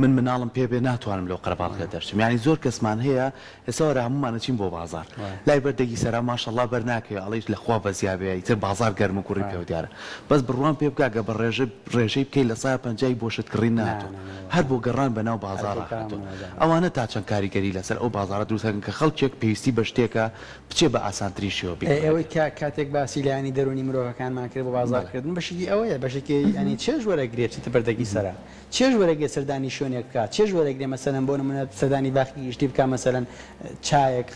من مناڵم پێ بێ ناتوانم لەو قەرەباڵغیە دەرچم یانی زۆر کەسمان هەیە ئێستا وەرە هەموومان ئەچین بۆ بازاڕ لای بەردێکی سەرا ماشەڵا بەر ناکەوێ ئەڵێی لە خوا بەزیا بێ ئیتر بازاڕ گەرم و گوڕی پێوە دیارە بەس بڕوام پێ بکە گەر بە ڕێژە ڕێژەی بکەی لە سایە پەنجای بۆ شت کڕین نەهاتووە هەر بۆ گەڕان بە ناو بازاڕا هاتووە ئەوانە تا چەند کاریگەری لەسەر ئەو بازاڕە دروست ئەکەن کە خەڵکێک پێویستی بە شتێکە بچێ بە ئاسانترین شێوە بیکڕێت. ئەوەی کە کاتێک باسی لایەنی دەروونی مرۆڤەکانمان کرد بۆ بازاڕ کردن بەشێکی ئەوەیە بەشێکی یانی چێژ وەرەگرێ بچێتە بەردەگی سەرا چێژ وەرەگرێ سەردانی شوێنێک بکا چێژ وەرەگرێ مەسەلەن بۆ نموونە سەردانی باخی گشتی بکا مەسەلەن چایەک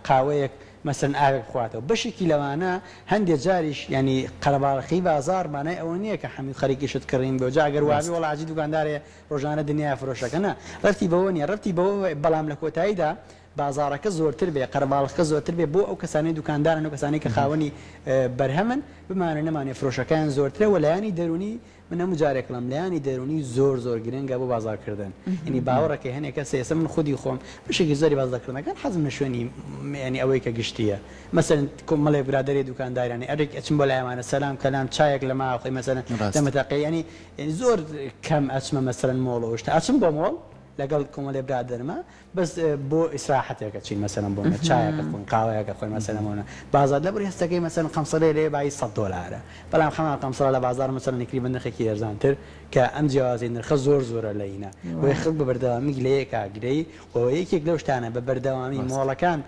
قاوەیەک مەسەلەن ئاوێک بخواتەوە بەشێکی لەوانە هەندێ جاریش یانی قەرەباڵخی بازاڕ مانای ئەوە نییە کە حەمی خەریکی شت کڕین بێ جا گەر وابێ ڕاستە. وەڵا حاجی دوکاندار هەیە ڕۆژانە دنیایە فرۆشەکە نا ڕەبتی بەوە نییە ڕەبتی بەوە هەیە بەڵام لە کۆتاییدا بازاڕەکە زۆرتر بێ قەرەباڵخەکە زۆرتر بێ بۆ ئەو کەسانەی دوکاندارن ئەو کەسانەی کە خاوەنی بەرهەمن بمانەوێ نەمانەوێ فرۆشەکەیان زۆرترە وە لایەنی دەروونی من هەموو جارێک ئەڵێم لایەنی دەروونی زۆر زۆر گرنگە بۆ بازاڕکردن یعنی باوەڕەکەی هەنێک کەس ئێستا من خودی خۆم بەشێکی زۆری بازاڕکردنەکان حەزم لە شوێنی یعنی ئەوەی کە گشتییە مەسەلەن کۆمەڵێک برادەری دوکاندارانی ئەرێک ئەچم بۆ لای ئەوانە سەلام کەلام چایەک لە ماوە خۆی مەسەلەن ڕاستە. دەمەتەقێ یعنی زۆر کەم ئەچمە مەسەلەن مۆڵ و شتە ئەچم بۆ مۆڵ لەگەڵ کۆمەڵێ برادەرمە بەس بۆ ئیسراحەتێک ئەچین مەسەلەن بۆ نە چایەک ئەخۆین قاوەیەک ئەخۆین مەسەلەن بۆ نە بازاڕ لەبەر هەستەکەی مەسەلەن قەمسەلەی لەوێ بایی سەد دۆلارە بەڵام هەمان قەمسەڵە لە بازاڕ مەسەلەن ئەکری بە نرخێکی هەرزانتر کە ئەم جیاوازی نرخە زۆر زۆرە لە ئینە بۆیە خەڵک بە بەردەوامی گلەیەکا گلەی و یەکێک لەو شتانە بە بەردەوامی مۆڵەکان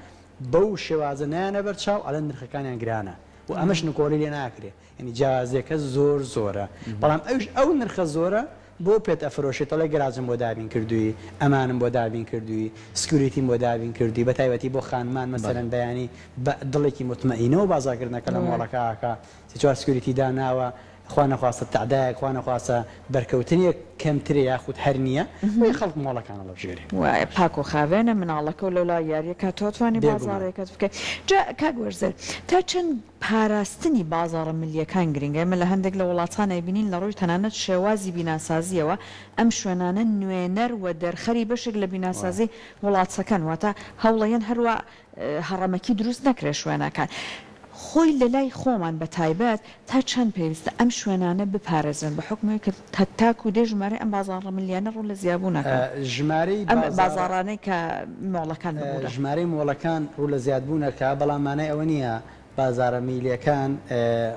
بەو شێوازە نایەنە بەرچاو ئەڵێن نرخەکانیان گرانە و ئەمەش نکۆڵی لێ ناکرێ یانی جیاوازیەکە زۆر زۆرە بەڵام ئەویش ئەو نرخە زۆرە بۆ پێت ئەفرۆشێت ئەڵێ گەراجم بۆ دابین کردووی ئەمانم بۆ دابین کردووی security م بۆ دابین کردووی بە تایبەتی بۆ خانمان مەسەلەن بەیانی بە دڵێکی موتمەئینەوە بازاڕکردنەکە لە مۆڵەکە ئەکا سێ چوار security داناوە خوا نەخواستە تەعدایەک خوا نەخواستە بەرکەوتنێک کەمترە یاخود هەر نییە بۆیە خەڵک مۆڵەکان هەڵەبژێرێ. وایە پاک و خاوێنە مناڵەکە و لەولا یاریەکە تۆ توانی بێگومان. بازاڕێکەت بکەی جا کاک وەرزێر تا چەند پاراستنی بازاڕە ملییەکان گرنگە، ئێمە لە هەندێک لە وڵاتان ئەیبینین لە ڕووی تەنانەت شێوازی بیناسازییەوە ئەم شوێنانە نوێنەر و دەرخەری بەشێک لە بیناسازی وڵاتەکەن، واتە هەوڵەیەن هەروا هەڕەمەکی دروست نەکرێت شوێنەکان. خۆی لە لای خۆمان بە تایبەت تا چەند پێویستە ئەم شوێنانە بپارێزرێن بە حوکمی ئەوەی کە تاکوو دێ ژمارەی ئەم بازاڕە ملییانە ڕوو لە زیابوون ئەکەن ژمارەی ئەم بازاڕە. بازاڕانەی کە مۆڵەکان ببورە. ژمارەی مۆڵەکان ڕوو لە زیادبوون ئەکا، بەڵام مانای ئەوە نییە بازاڕە میلییەکان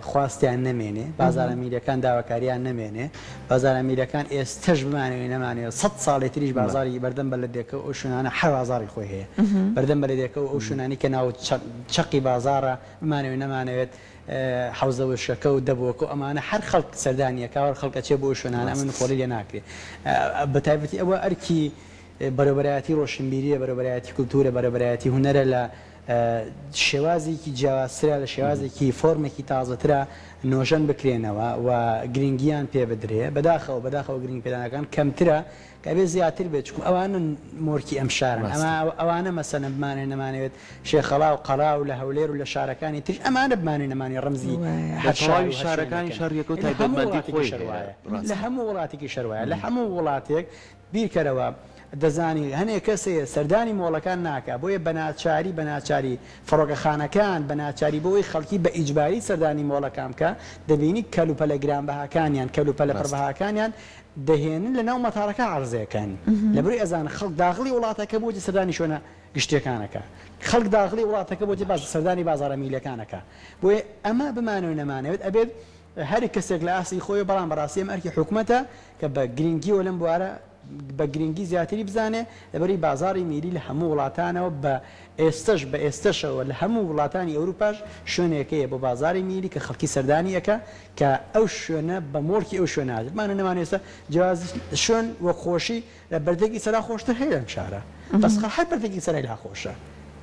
خواستیان نەمێنێ، بازاڕە میلییەکان داواکارییان نەمێنێ، بازاڕە میلییەکان ئێستەش بمانەوێ نەمانەوێ سەد ساڵی تریش بازاڕی بەردەم بەلەدیەکە و ئەو شوێنانە هەر بازاڕی خۆی هەیە. بەردەم بەلەدیەکە و ئەو شوێنانەی کە ناو چەقی بازاڕە بمانەوێ نەمانەوێت حەوزە وشکەکە و دەبۆکە و ئەمانە هەر خەڵک سەردانی ئەکا و هەر خەڵک ئەچێ بۆ ئەو شوێنانە ئەمە نکۆڵی لێ ناکرێ بە تایبەتی ئەوە ئەرکی بەرێوبەرایەتی ڕۆشنبیریە بەرێوبەرایەتی کولتوورە بەرێوبەرایەتی هونەرە لە. شێوازێکی جیاوازترە لە شێوازێکی فۆرمێکی تازەترە نۆژەن بکرێنەوە و گرنگیان پێ بدرێ بەداخەوە بەداخەوە گرنگی پێدانەکان کەمترە کە ئەبێ زیاتر بێت چونکو ئەوانە مۆرکی ئەم شارەن ئەمە ئەوانە مەسەلەن بمانەوێ نەمانەوێت شێخەڵا و قەڵا و لە هەولێر و لە شارەکانی تریش ئەمانە بمانەوێ نەمانەوێ ڕەمزی لە هەر شار تەواوی و هەر شارەکانی شوێنێکن شار یەکە و لە هەموو تایبەتمەندی وڵاتێکی خۆی شەر هەیە وایە لە ڕاستە. هەموو وڵاتێکی شەر وایە لە هەموو وڵاتێک بیرکەرەوە دەزانی هەنێ کەس هەیە سەردانی مۆڵەکان ناکا بۆیە بەناچاری بەناچاری فڕۆکەخانەکان بەناچاری بۆ ئەوەی خەڵکی بە ئیجباری سەردانی مۆڵەکان بکا دەبینی کەلوپەلە گرانبەهاکانیان کەلوپەلە ڕاستە. پڕبەهاکانیان دەهێنن لەناو مەتارەکە عەرزەکەن لەبەرئەوەی ئەزانن خەڵک داخڵی وڵاتەکە بۆچی سەردانی شوێنە گشتیەکان ئەکا خەڵک داخڵی وڵاتەکە بۆچی باز سەردانی بازاڕە میلەکان ئەکا بۆیە ئەمە بمانەوێت نەمانەوێت ئەبێت هەر کەسێک لە ئاستی خۆی بەڵام بەڕاستی ئەم ئەرکی حکومەتە کە بە گرنگیەوە لەم بوارە بە گرنگی زیاتری بزانێ لەبەری بازاڕی میری لە هەموو وڵاتانەوە بە ئێستەش بە ئێستەشەوە لە هەموو وڵاتانی ئەوروپاش شوێنێک هەیە بۆ بازاڕی میری کە خەڵکی سەردانی ئەکا کە ئەو شوێنە بە مۆڵکی ئەو شوێنە هاتێ بمانەوێ نەمانەوێ ئێستا جیاواز شوێن وەک خۆشی لە بەردەکی سەرا خۆشتر هەیە لەم شارە بەس خە هەر بەردەکی سەرای لا خۆشە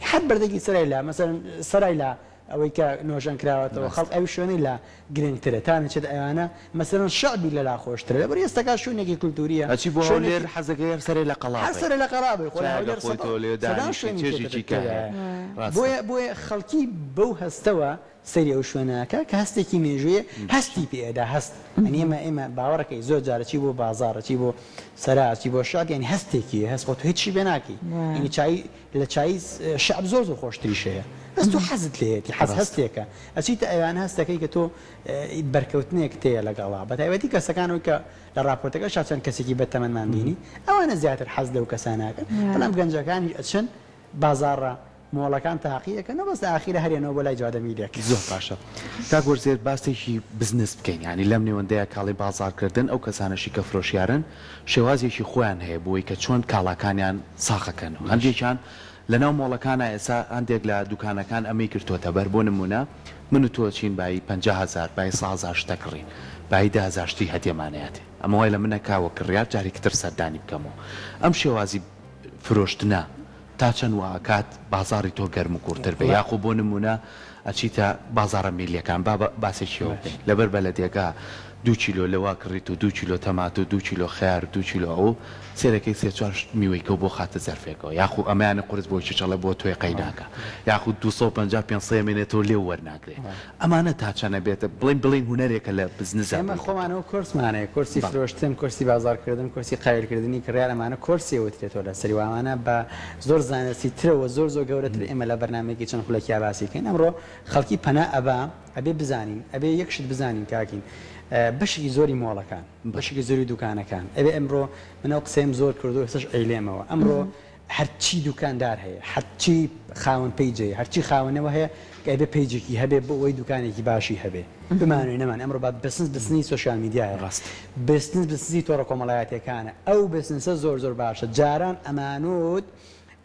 هەر بەردەکی سەرای لا مەسەلەن سەرای لا ئەوەی کە نۆژەن کراوەتەوە خەڵک ئەوی شوێنەی لا گرنگترە تا نەچێت ئەوانە مەسەلەن شەعبی لەلا خۆشترە لەبەر ئێستەکا شوێنێکی کولتوریە ئەچی بۆ شوێنێکی هەولێر حەزەکەی هەر سەرێ لە قەڵا هەر بی سەرێ لە قەڵا بی خۆ لە چایەک هەولێر ئەخۆیتەوە لەوێ سەدان دانیشی شوێنی چێژێکی تێتە کە هەیە تێدایە ڕاستە. بۆیە بۆیە خەڵکی بەو هەستەوە سەیری ئەو شوێنە ئەکا کە هەستێکی مێژوویە هەستی پێ ئەدا هەست یانی ئێمە ئێمە باوەڕەکەی زۆر جار ئەچی بۆ بازاڕ ئەچی بۆ سەرا ئەچی بۆ شار یانی هەستێکی هەیە هەست خۆ تۆ هیچی پێ ناکەی یانی چای لە چایی شەعب زۆر زۆر خۆشتریش هەیە بەس تۆ حەزت لێیەتی حەز ڕاستە. هەستێکە ئەچیتە ئەویانە هەستەکەی کە تۆ بەرکەوتنێکت هەیە لەگەڵا بەتایبەتی کەسەکان ئەوەی کە لە ڕاپۆرتەکەشا چەند کەسێکی بەتەمەنمان بینی ئەوانە زیاتر حەز لەو کەسانە ئەکەن بەڵام گەنجەکانیش ئەچن بازاڕە مۆڵەکان تاقی ئەکەنەوە بەس لە ئاخیرا هەرێنەوە بۆ لای جوادە میرێک. زۆر باشە کاک وەرزێر باسێکی بزنس بکەین یانی لەم نێوەندەیا کاڵی بازاڕ کردن ئەو کەسانەشی کە فرۆشیارن شێوازێکی خۆیان هەیە بۆی کە چۆن کاڵاکانیان ساخەکەنەوە هەندێکیان لەناو مۆڵەکانا ئێستا هەندێک لە دوکانەکان ئەمەی گرتۆتە بەر بۆ نمونە من و تۆ چین بایی 50 هەزار بایی 100 هەزار شتە کڕین بایی 10 هەزار شتی هەدیەمان ئەیاتێ ئەمە وای لە من ئەکا وەک کڕیار جارێکی تر سەردانی بکەمەوە ئەم شێوازی فرۆشتنە تا چەند وا ئەکات بازاڕی تۆ گەرم و گوڕتر بێ یاخۆ بۆ نموونە ئەچیتە بازاڕە میللیەکان با باسێکی ئەوە بکەین لەبەر بەلەدیەکە دوو کیلۆ لەوە کڕیت و دوو کیلۆ تەماتە و دوو کیلۆ خەیار و دوو کیلۆ ئەوە و سێرەکەی سێ چوار شت میوەی کەو بۆ خاتە زەرفێکەوە یاخو ئەمەیانە قورس بۆ کیچەڵە بۆ تۆی قەیناکە یاخو 250 500 ئەمێنێتەوە لێو وەرناگرێ ئەمانە تا چەند ئەبێتە بڵێین بڵێین هونەرێکە لە بزنسا ئێمە بۆی خۆمان دەکەین. ئەوە کۆرسمان هەیە کۆرسی بەڵێ. فرۆشتن کۆرسی بازاڕکردن کۆرسی قایلکردنی کڕیار ئەمانە کۆرسی ئەوترێتەوە لەسەری و ئەمانە بە زۆر زانستی ترەوە زۆر زۆر گەورەتر ئێمە لە بەرنامەیەکی چەند خولەکیا باسی کەین ئەمڕۆ خەڵکی پەنا ئەبا ئەبێ بزانین ئەبێ یەک شت بزانین کاکین بەشێکی زۆری مۆڵەکان بەشێکی زۆری دوکانەکان ئەبێ ئەمڕۆ من ئەو قسەیەم زۆر کردو ئێستاش ئەیلێمەوە ئەمڕۆ هەرچی دوکاندار هەیە هەرچی خاوەن page هەیە هەرچی خاوەنەوە هەیە کە ئەبێ page ێکی هەبێ بۆ ئەوەی دوکانێکی باشی هەبێ بمانەوێ نەمان ئەمڕۆ با بزنس بزنسی social media یە ڕاستە. بزنس بزنسی تۆڕە کۆمەڵایەتیەکانە ئەو بزنسە زۆر زۆر باشە جاران ئەمانوت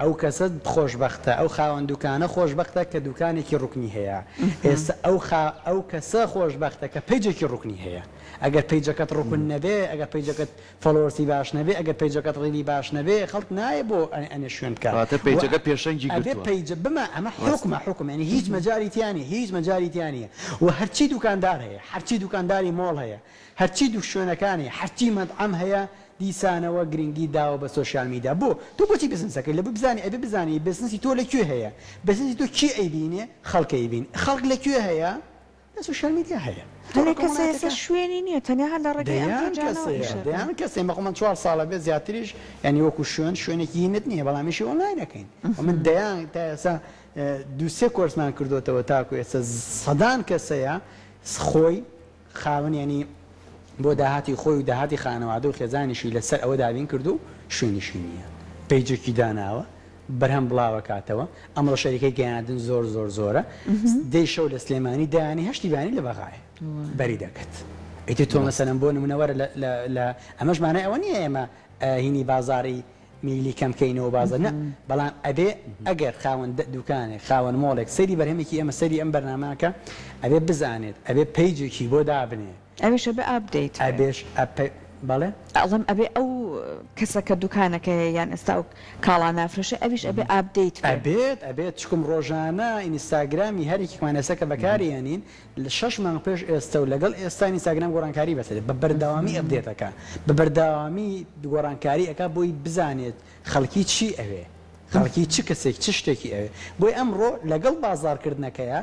ئەو کەسە خۆشبەختە ئەو خاوەن دوکانە خۆشبەختە کە دوکانێکی ڕوکنی هەیە ئێستا ئەو خا ئەو کەسە خۆشبەختە کە page ێکی ڕوکنی هەیە ئەگەر page ەکەت ڕوکن نەبێ ئەگەر page ەکەت followers ی باش نەبێ ئەگەر page ەکەت reel ی باش نەبێ خەڵک نایە بۆ ئەنێ شوێن بکا کەواتە وە page ەکە پێشەنگی ئەبێ گرتووە. page بمە ئەمە ڕاستە. حوکمە حوکم یانی هیچ مەجالی تیا نیە هیچ مەجالی تیا نیە وە هەرچی دوکاندار هەیە هەرچی دوکانداری مۆڵ هەیە هەرچی دوو شوێنەکان هەیە هەرچی مەتعەم هەیە دیسانەوە گرنگی داوە بە social media بۆ تۆ بۆچی بزنسەکەی لە بزانی ئەبێ بزانی بزنسی تۆ لە کوێ هەیە بزنسی تۆ کێ ئەیبینێ خەڵک ئەیبینێ خەڵک لە کوێ هەیە لە social media هەیە. هەنێ کەس هەیە ئێستا شوێنی نییە تەنیا هەر لە ڕێگەی ئەم دەیان کەس پەیجانەوە هەیە ئیش ئەکەن. دەیان کەس هەیە مەخۆ من چوار ساڵە بێ زیاتریش یانی وەکو شوێن شوێنێکی هینت نییە بەڵام ئیشی ئۆنلاین ئەکەین و من دەیان تا ئێستا دوو سێ کۆرسمان کردۆتەوە تاکو ئێستا سەدان کەس هەیە خۆی خاوەن یانی بۆ داهاتی خۆی و داهاتی خانەوادە و خێزانیشی لەسەر ئەوە دابین کردوو و شوێنیشی نییە page ێکی داناوە بەرهەم بڵاوەکاتەوە ئەمڕۆ شەریکەی گەیاندن زۆر زۆر زۆرە دەی شەو لە سلێمانی دایانی هەشتی بەیانی لە بەغایە بەری دەکەت ئیتر تۆ مەسەلەن بۆ نمونە وەرە لە ئەمەش مانای ئەوە نییە ئێمە هینی بازاری میلی کەم کەینەوە بازار نا بەڵام ئەبێ ئەگەر خاوەن دوکانێک خاوەن مۆڵێک سەیری بەرهەمێکی ئێمە سەیری ئەم بەرنامەکە ئەبێ بزانێت ئەبێ page ێکی بۆ دابنێ ئەویش ئەبێ update بێ. ئەبێش. بەڵێ؟ ئەڵێم ئەبێ ئەو کەسە کە دوکانەکەیە یان ئێستا ئەو کاڵا نافرۆشێ ئەویش ئەبێ update بێ. ئەبێت ئەبێت چکم ڕۆژانە ئینستاگرامی هەریەکێکمان ئێستا کە بەکاری ئەنین لە شەش مانگ پێش ئێستا و لەگەڵ ئێستا ئینستاگرام گۆڕانکاری بەسەر دێت بە بەردەوامی update ئەکا بە بەردەوامی گۆڕانکاری ئەکا بۆی بزانێت خەڵکی چی ئەوێ خەڵکی چ کەسێک چ شتێکی ئەوێ بۆیە ئەمڕۆ لەگەڵ بازاڕکردنەکەیا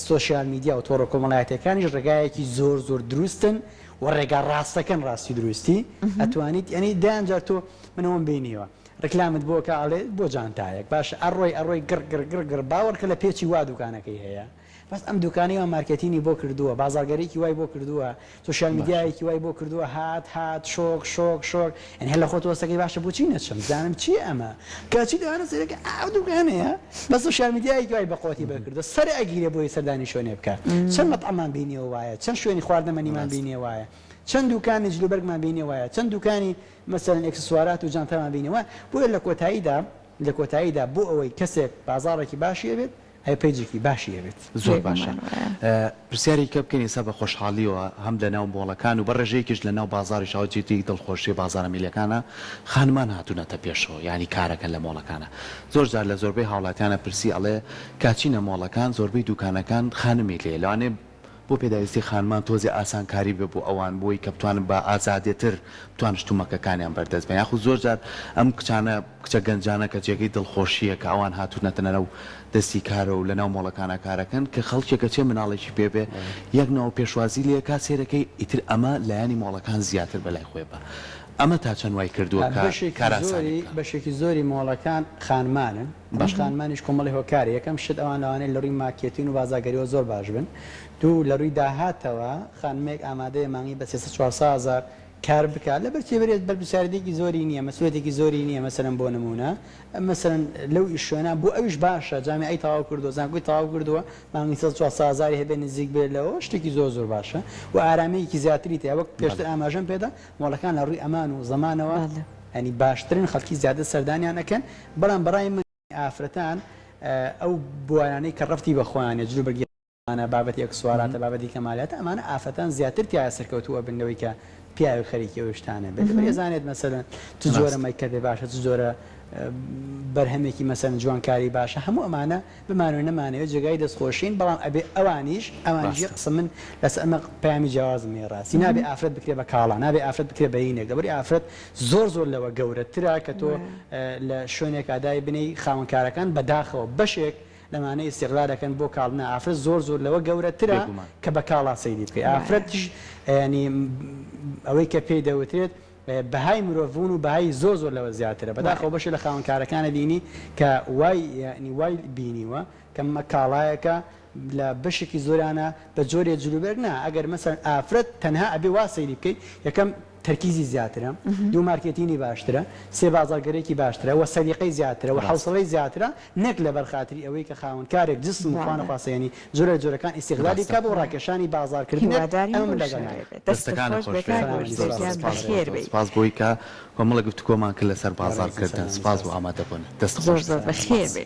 سۆشیال میدیا و تۆڕە کۆمەڵایەتیەکانیش ڕێگایەکی زۆر زۆر دروستن و ڕێگا ڕاستەکەن ڕاستی دروستی ئەتوانیت یانی دەیان جار تۆ من ئەوەم بینیوە ڕیکلامت بۆ کە ئەڵێ بۆ جانتایەک باشە ئەڕۆی ئەڕۆی گڕ گڕ گڕ گڕ باوەڕکە لە پێچی وا دوکانەکەی هەیە بەس ئەم دوکانەی وا مارکێتینی بۆ کردووە بازاڕگەریەکی وای بۆ کردووە سۆشیال میدیایەکی وای بۆ کردووە هات هات شۆک شۆک شۆک یانی هەر لە خۆت وەستەکەی باشە بۆچی نەچم بزانم چییە ئەمە کەچی لەوانە سەیرەکە ئەو دوکانەیە بە سۆشیال میدیایەکی وای بە قوتی بە کردووە سەر ئەگیرێ بۆی سەردانی شوێنێ بکات چەند مەتعەمان بینیوە وایە چەند شوێنی خواردەمەنیمان بینیوە وایە چەند دوکانی جلوبەرگمان بینیوە وایە چەند دوکانی مەسەلەن ئێکسسوارات و جانتامان بینیوە وایە بۆیە لە کۆتاییدا لە کۆتاییدا بۆ ئەوەی کەسێک بازاڕێکی باشی هەبێت ئەی پەیجێکی باشی هەبێت. زۆر باشە پرسیارێکی کە بکەین ئێستا بە خۆشحاڵیەوە هەم لە ناو مۆڵەکان و بە ڕێژەیەکیش لە ناو بازاڕیش ئەوە جێگەی دڵخۆشیە بازاڕە میلەکانە خانمان هاتوونەتە پێشەوە یانی کارەکەن لە مۆڵەکانە زۆر جار لە زۆربەی هاوڵاتیانە پرسی ئەڵێ کاچینە مۆڵەکان زۆربەی دوکانەکان خانمی لێیە لەوانەیە بۆ پێداویستی خانمان تۆزێ ئاسانکاری بێ بۆ ئەوان بۆی کە بتوانن بە ئازادێتر بتوانن شتومەکەکانیان بەردەست بن یاخود زۆر جار ئەم کچانە کچە گەنجانە کە جێگەی دڵخۆشیە کە ئەوان هاتوونەتە ناو دەستی کارەوە و لەناو مۆڵەکانا کارەکەن کە خەڵکێک ئەچێ مناڵێکی پێ بێ یەک ناو پێشوازی لێ ئەکا سەیرەکەی ئیتر ئەمە لایەنی مۆڵەکان زیاتر بەلای خۆی بە ئەمە تا چەند وای کردووە کە بەشێکی کارئاسانی زۆری بکا؟ بەشێکی زۆری مۆڵەکان خانمانن ئەمەش خانمانیش کۆمەڵی هۆکارە یەکەم شت ئەوان لەوانەیە لە ڕووی مارکێتین و بازاگەریەوە زۆر باش بن دوو لە ڕووی داهاتەوە خانمێک ئامادەیە مانگی بە 300 400 هەزار کار بکات لەبەر چی بەرێز بەرپرسیارێتیەکی زۆری نییە مەسئولیەتێکی زۆری نییە مەسەلەن بۆ نموونە مەسەلەن لەو شوێنە بۆ ئەویش باشە جامیعەی تەواو کردووە زانکۆی تەواو کردووە مانگی 300 400 هەزاری هەبێ نزیک بێت لەوە شتێکی زۆر زۆر باشە و ئارامییەکی زیاتری تیا وەک پێشتر ئاماژەم پێدا مۆڵەکان لە ڕووی ئەمان و زەمانەوە یانی باشترن خەڵکی زیاتر سەردانیان ئەکەن بەڵام بەڕای من ئافرەتان ئەو بوارانەی کە ڕەفتی بە خۆیانە جل و بەرگی ئەمانە بابەتی ئەکسواراتە بابەتی کەمالاتە ئەمانە ئافرەتان زیاتر تیایا سەرکەوتوو ئەبن لەوەی کە پیاوێک خەریکی ئەو شتانە بێت لەبەر ئەزانێت مەسەلەن چ جۆرە مەیکەپێ باشە چ جۆرە بەرهەمێکی مەسەلەن جوانکاری باشە هەموو ئەمانە بمانەوێ نەمانەوێ جێگای دەستخۆشین بەڵام ئەبێ ئەوانیش ئەوانیش یەک قسە من لەسەر ئەمە پەیامی جیاوازم هەیە ڕاستی نابێ ئافرەت بکرێ بە کاڵا نابێ ئافرەت بکرێ بە هینێک لەبەری ئافرەت زۆر زۆر لەوە گەورەترە کە تۆ لە شوێنێکا دای بنێی خاوەنکارەکان بەداخەوە بەشێک لەمانە ئیستیغلال ئەکەن بۆ کاڵ نا ئافرەت زۆر زۆر لەوە گەورەترە بێگومان. کە بە کاڵا سەیری بکەی ئافرەتیش یانی ئەوەی کە پێی دەوترێت بەهای مرۆڤبوون و بەهای زۆر زۆر لەوە زیاترە بەداخەوە بەشێ لە خاوەن کارەکانە بینی کە وای یانی وای بینیوە کە مە کاڵایەکە لە بەشێکی زۆرانە بە جۆرێ جلوبەرگ نا ئەگەر مەسەلەن ئافرەت تەنها ئەبێ وا سەیری بکەی یەکەم تەرکیزی زیاترە، دوو مارکێتینی باشترە، سێ بازاڕگەرێکی باشترە و سەلیقەی زیاترە و حەوسەڵەی زیاترە نەک لەبەر خاتری ئەوەی کە خاوەن کارێک جسم و خوا نەخواستە یانی جۆرە لە جۆرەکان ئیستیغلالی بکا بۆ ڕاکێشانی بازاڕکردنێک هیوادارین ئەمە من بەو لەگەڵ نیم. شێوەیە بێت. دەستت دەستەکانت خۆش خۆش بێ بێ کاک زۆر وەرزێر زۆر گیان سپاس بۆ بەخێر تۆ بێی. سپاس بۆی کە کۆمەڵێک گفتوگۆمان کرد لەسەر بەڕێزم بازاڕکردن سەلامەتی سپاس بۆ سپاس. ئامادەبوونت دەست زۆر خۆش زۆر بەخێر سپاس. بێی.